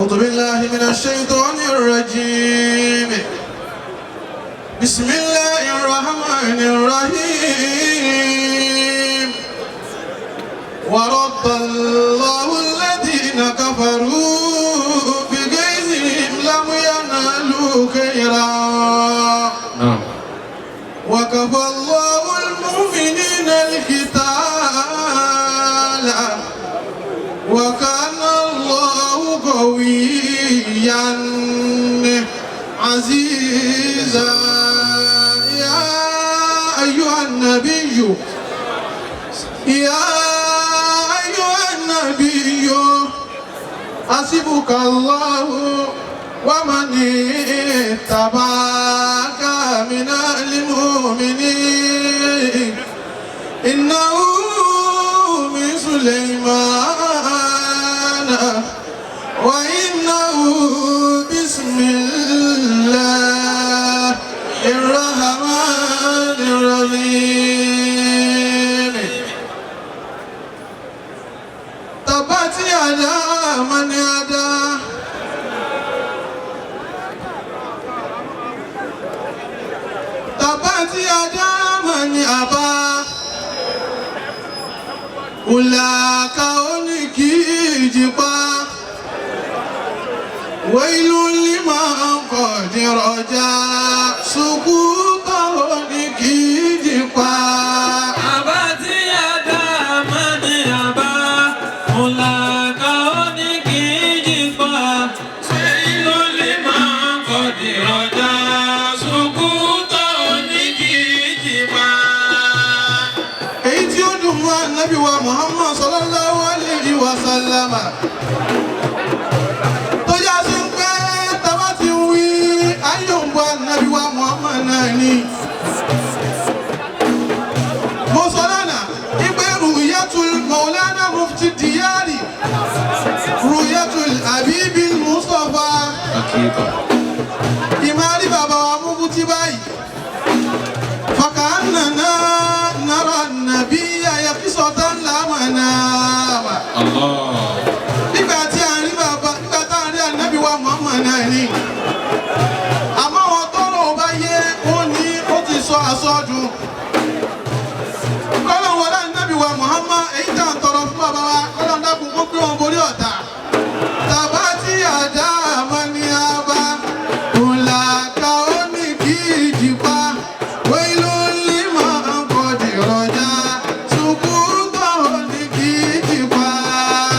أعوذ بالله من الشيطان الرجيم. بسم الله الرحمن الرحيم. ورد الله الذين كفروا بغيظهم لم ينالوا خيرا. نعم. وكفى الله المؤمنين القتال وكان الله قويا عزيزا. يا أيها النبي، يا أيها النبي، حسبك الله ومن اتبعك من المؤمنين. إنه من سليمان وإنه بسم الله الرحمن الرحيم. تبت يدا من يدا. تبت يدا من أبى. Ulaka oníkìjìpá. Wailu liman qad raja. Sukuta oníkìjìpá. Àbá tí a dá mọ́ ní àbá, Mùlàkà ó ní kì í jìpa. Ṣé ìlú lè máa ń kọ́ di rọjà? Ṣùkútọ̀ ó ní kì í jìpa. Èyí tí ó dùn mọ́ Ànábì wa Muhammad sallallahu alayhi wa sallama. Tó já sí pé tàbá ti ń wí ayé òǹbọ̀ Ànábì wa Muhammad náà ni. Mo sọ lánàá wípé Ru'yatul Maulana Mufti Diyari, Ru'yatul Habibil Mustafa. Akíkọ̀. Ìmárí bàbá wa Mufti báyìí. فكأننا نرى النبي يقظة لا منام. Allah. Nígbà tí a rí bàbá, nígbà tá a rí ànábì wa Muhammad náà ni. Àmọ́ àwọn tọ́rọ̀ ọba yé ó ní ó ti sọ àsọdùn. Kọ́lọ̀ wọlé ànábì wa Muhammad, èyí tá à ń tọrọ fún bàbá wa, kọ́lọ̀ ń dákun kó gbé wọn borí ọ̀tá. Tàbá tí àdá àmọ́ ní abá, ńlá ká ó ní kí ìjìpá. Wailu liman qad raja, sukuta ó ní kí ìjìpá.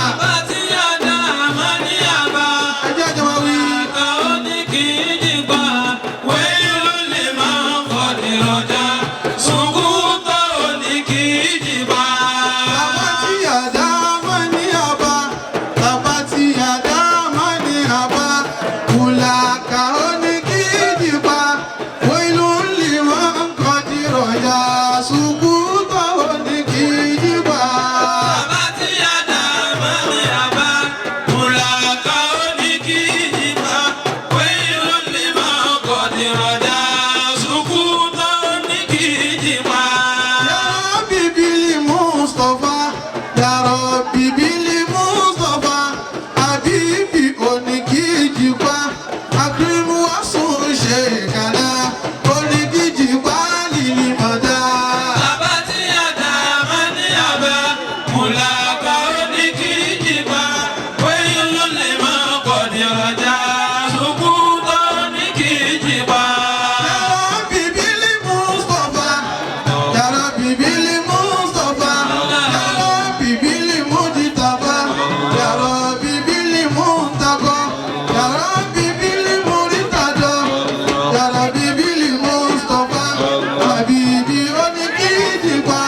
Àbá tí a dá mọ́ ní àbá. Ẹ jẹ́ àjọ máa wí. Mùlàkà ó ní kì í jìpa. Wailu liman qad raja. Ṣùkútọ̀ ó ní kì í jìpa. Bàbá tí àdá máa ní àbá, bàbá tí àdá máa ní àbá, kùlàkà ó ní kí ìjìpá. Wailu liman qad raja, sukuta ó ní kí ìjìpá. Àbá tí a dá mọ́ ní àbá, Mùlàkà ó ní kì í jìpa. Wailu liman qad raja. Ṣùkútọ̀ ó ní kì í jìpa. Ya Rabbi bil Mustafa, Ya Rabbi bil Mustafa, Habibi oníkìjìpá, Akrim wasun sheikhana, oníkìjìpá lili mọ̀dá. Àbá tí a dá mọ́ ní àbá, Mùlàkà ó ní kì í jìpa. Wailu liman qad raja. Ṣùkútọ̀ ó ní kì í jìpa. Ya Rabbi bil Mustafa, Ya Rabbi bil Mustafa, Ya Rabbi bil Mujtaba, Ya Rabbi bil Muntaqa, Ya Rabbi bil Murtada, Ya Rabbi bil Mustafa, Habibi oníkìjìpá,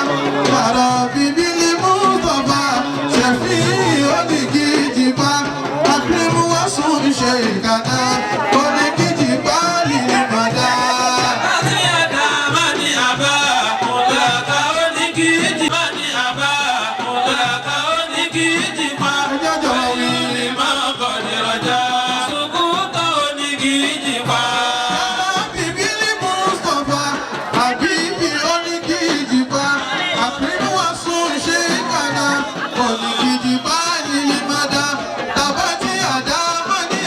Ya Rabbi bil Mustafa, Shafi oníkìjìpá, Akrim wasun sheikhana, oníkìjìpá lil mada. Àbá tí a dá mọ́ ní àbá, Mùlàkà ó ní kì í jìpa. Ní àbá, Mùlàkà ó ní kì í jìpa. Ẹ jẹ́ àjọ máa wí. Wailu liman qad raja. Ṣùkútọ̀ ó ní kì í jìpa. Bíbélì Mustapha, àbíbí oníkìjìpá, àfihàn sún ṣe kàná, oníkìjìpá nílì mádà, tàbá tí àdá mọ́ ní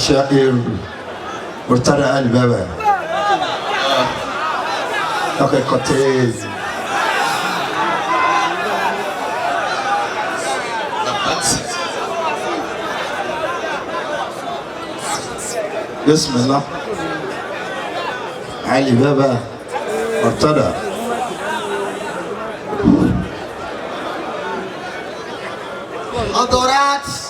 الشاعر مرتضى علي بابا. Okay, Cortez. بسم الله علي بابا مرتضى. حضرات.